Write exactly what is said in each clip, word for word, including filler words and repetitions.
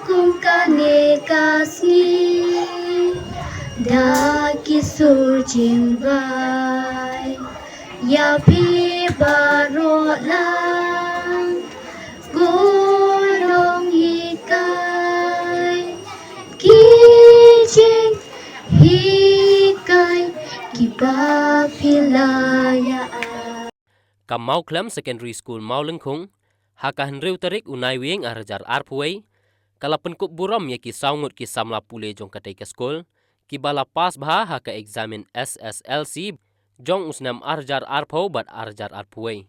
Kum kane ka sngi da ki sur jingbai ïa phi baroh lang, ko nonghikai, ki jinghikai kiba phi la ïa ai. Ka Mawkhlem Secondary School Mawlyngkhung, ha ka hynriew tarik u Naiwieng ar hajar arphew wei, ka la pynkup burom ïa ki saw ngut ki samla pule jong katei ka skul, kiba la pass bha ha ka eksamin S S L C jong u snem ar hajar arphew bad ar hajar arphew wei.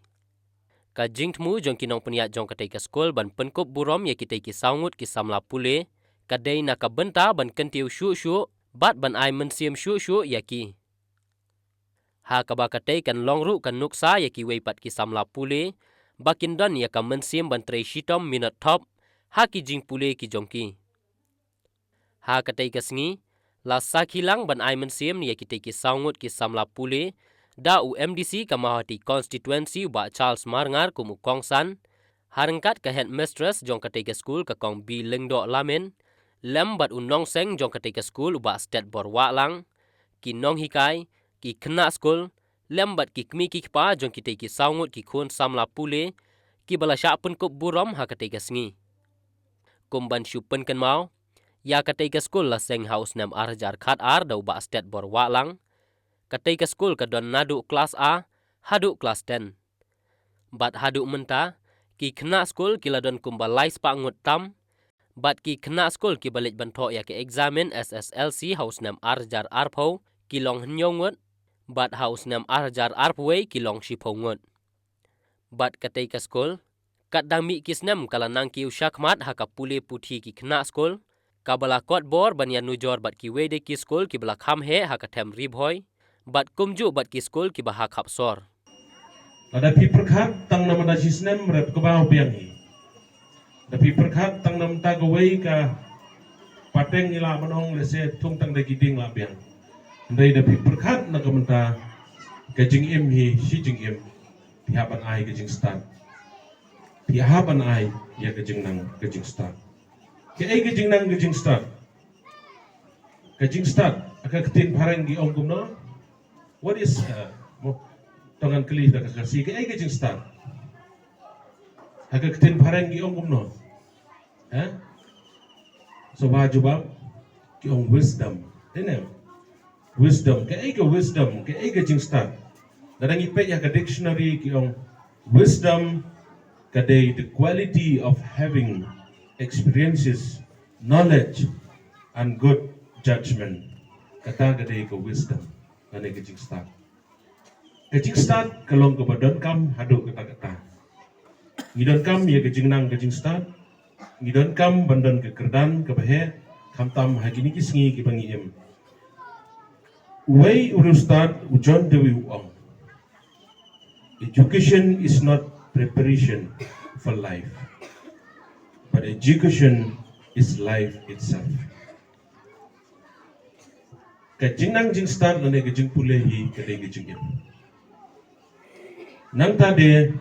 Ka jingthmu jong ki nongpynïaid jong katei ka skul ban pynkup burom ïa kitei ki saw ngut ki samla pule, ka dei na ka bynta ban kyntiew shuh shuh bad ban ai mynsiem shuh shuh ïa ki. Ha kaba katei kan long ruh ka nuksa ïa kiwei pat ki samla pule, ba kin don ïa ka mynsiem ban trei shitom minot thop ha ki jingpule ki jong ki. Ha katei ka sngi, la sakhi lang ban ai mynsiem ïa kitei ki saw ngut ki samla pule da u M D C ka Mawhati Constituency u Bah Charles Marngar kum u kongsan, ha ryngkat ka headmistress jong katei ka skul ka Kong B Lyngdoh Lamin, lem bad u nongseng jong katei ka skul u Bah Stetbor Wahlang, ki nonghikai, ki khynnah skul, lem bad ki kmie ki kpa jong kitei ki saw ngut ki khun samla pule, kiba la shah pynkup burom ha katei ka sngi. Kum ban shu pynkynmaw, ïa katei ka skul la seng ha u snem ar hajar khatar da u Bah Stetbor Wahlang. Katei ka skul ka don naduh klas A haduh klas ten. Bad haduh mynta, ki khynnah skul ki la don kumba lai spah ngut tam, bad ki khynnah skul kiba leit ban thoh ïa ka eksamin S S L C ha u snem ar hajar arphew ki long hynñiew ngut, bad ha u snem ar hajar arphew wei ki long shiphew ngut. Bad katei ka skul, katba dang mih ki snem ka la nang kiew shakhmat ha ka pule puthi ki khynnah skul, kaba la kot bor ban ïanujor bad kiwei de ki skul kiba la kham heh ha ka them Ri Bhoi, bad kumjuh bad ki skul kiba ha khap sor. Lada phi pyrkhat tang na mynta shi snem rep kaba u biang hi. Da phi pyrkhat tang na mynta kawei ka pateng ngi lah ban ong lehse thung tang da ki dieng lah biang. Hynrei da phi pyrkhat na ka mynta ka jingim hi shi jingim. Phi hap ban ai ka jingstad. Phi hap ban ai ïa ka jingnang ka jingstad. Kaei ka jingnang ka jingstad? Ka jingstad, ha ka ktien phareng ki ong kumno? What is, uh, mo, tang ngan kylli da ka Khasi, kaei ka jingstad? Ha ka ktien phareng ki ong kumno? Eh? Sngewbha jubab, ki ong wisdom. Dei ne? Wisdom. Kaei ka wisdom? Kaei ka jingstad? Lada ngi peit ïa ka dictionary ki ong wisdom ka dei the quality of having experiences, knowledge and good judgment. Kata ka dei ka wisdom. Lane ka jingstad. Ka jingstad ka long kaba donkam haduh katta katta. Ngi donkam ïa ka jingnang ka jingstad. Ngi donkam ban don ka kyrdan kaba heh, khamtam ha kine ki sngi kiba ngi im. Uwei u riewstad u John Dewey u ong, education is not preparation for life, but education is life itself. Ka jingnang jingstad lane ka jingpule hi ka dei ka jingim. Nangta de,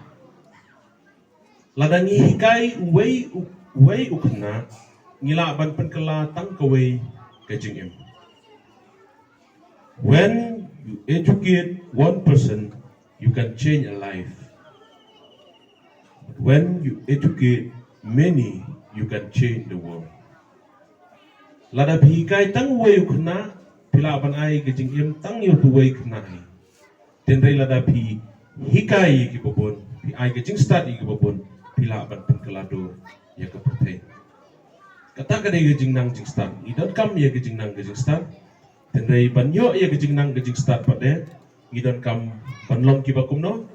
lada ngi hikai uwei u, uwei u khynnah, ngi lah ban pynkylla tang kawei ka jingim. When you educate one person, you can change a life. But when you educate many, you can change the world. Lada phi hikai tang uwei u khynnah, phi lah ban ai ka jingim tang ïa uwei u khynnah hi. Hynrei lada phi hikai ïa kiba bun, phi ai ka jingstad ïa kiba bun, phi lah ban pynkylla dur ïa ka pyrthei. Kata ka dei ka jingnang jingstad. Ngi donkam ïa ka jingnang ka jingstad. Hynrei ban ïoh ïa ka jingnang ka jingstad pat de, ngi donkam ban long kiba kumno?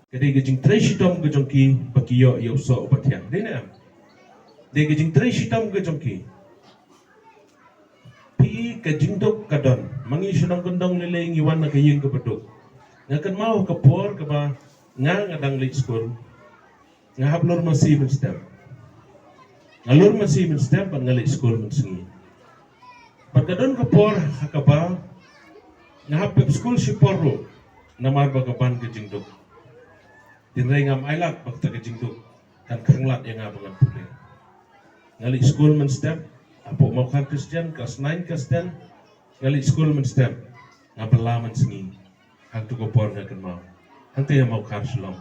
Ka dei ka jingtrei shitom ka jong ki ba ki ïoh ïa u soh uba thiang. Dei ne em? Dei ka jingtrei shitom ka jong ki. Phi, ka jingduk ka don. Ma ngi shu nang kyndong lei lei ngi wan na ka ïing kaba duk. Nga kynmaw ka por kaba nga, nga dang leit skul. Nga hap lur masi mynstep. Nga lur masi mynstep bad nga leit skul mynsngi. Bad ka don ka por ha kaba nga hap pep skul shipor ruh namar ba ka ban ka jingduk. Hynrei ngam ailad ba kata ka jingduk kan khanglad ïa nga ba ngan pule. Nga leit skul mynstep hapoh Mawkhar Christian, klas nine, klas ten. Nga leit skul mynstep, nga bylla mynsngi. Hangto ka por nga kynmaw. Hangto ha Mawkhar Shillong.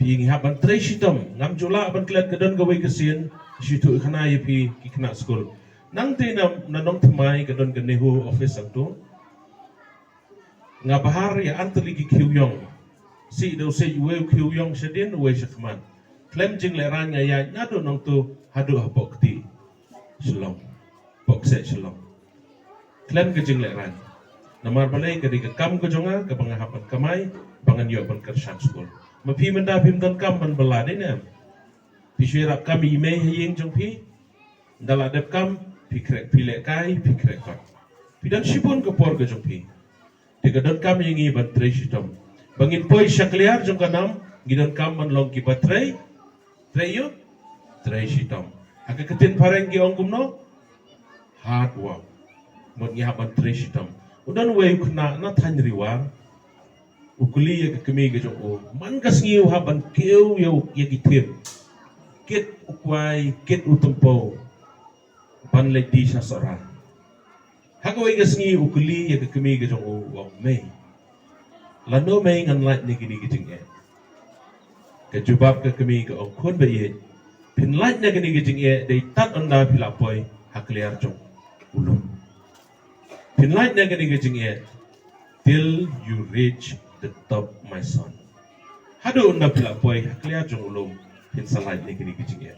Phi ngi hap ban trei shitom, ngam ju lah ban klet, ka don kawei ka sien shu thuh khana ïa phi ki khynnah skul. Nangta na, na Nongthymmai ka don ka NEHU office hangto. Nga bhah ïa artylli ki khiew ïong. Sih da u sih, uwei u khiew ïong shadien, uwei shakhmat. Khlem jinglehrain nga ïaid naduh nangto haduh hapoh kti Shillong, poh kseh Shillong. Khlem ka jinglehrain. Namar balei? Ka dei ka kam ka jong nga kaba nga hap ban kamai ba ngan ïoh ban kyrshan skul. Ma phi mynta phim don kam ban bylla, dei ne em? Phi shu ïarap kam ïa i mei ha ïing jong phi. Ynda la dep kam, phi khreh, phi lehkai, phi khreh kot. Phi don shibun ka por ka jong phi. Te ka donkam ïa ngi ban trei shitom. Ba ngin poi sha kliar jong ka nam, ngi donkam ban long kiba trei, trei ïa, trei shitom. Ha ka ktien phareng ki ong kumno? Hard work. Mut ngi hap ban trei shitom. U don uwei u khynnah na Thaiñ Riwar. U kylli ïa ka kmie ka jong u. Man ka sngi u hap ban kiew ïa u, ïa ki thim. Kit u kwai, kit u tympew. Ban leit die sha Sohra. Ha kawei ka sngi u kylli ïa ka kmie ka jong u, u ong, "Mei, lano mei ngan lait na kine ki jingeh?" Ka jubab ka kmie ka ong, "Khun ba ïeit, phin lait na kine ki jingeh dei tad ynda phi la poi ha kliar jong u lum. Phin lait na kine ki jingeh till you reach the top, my son. Haduh ynda phi la poi ha kliar jong u lum, phin sa lait na kine ki jingeh."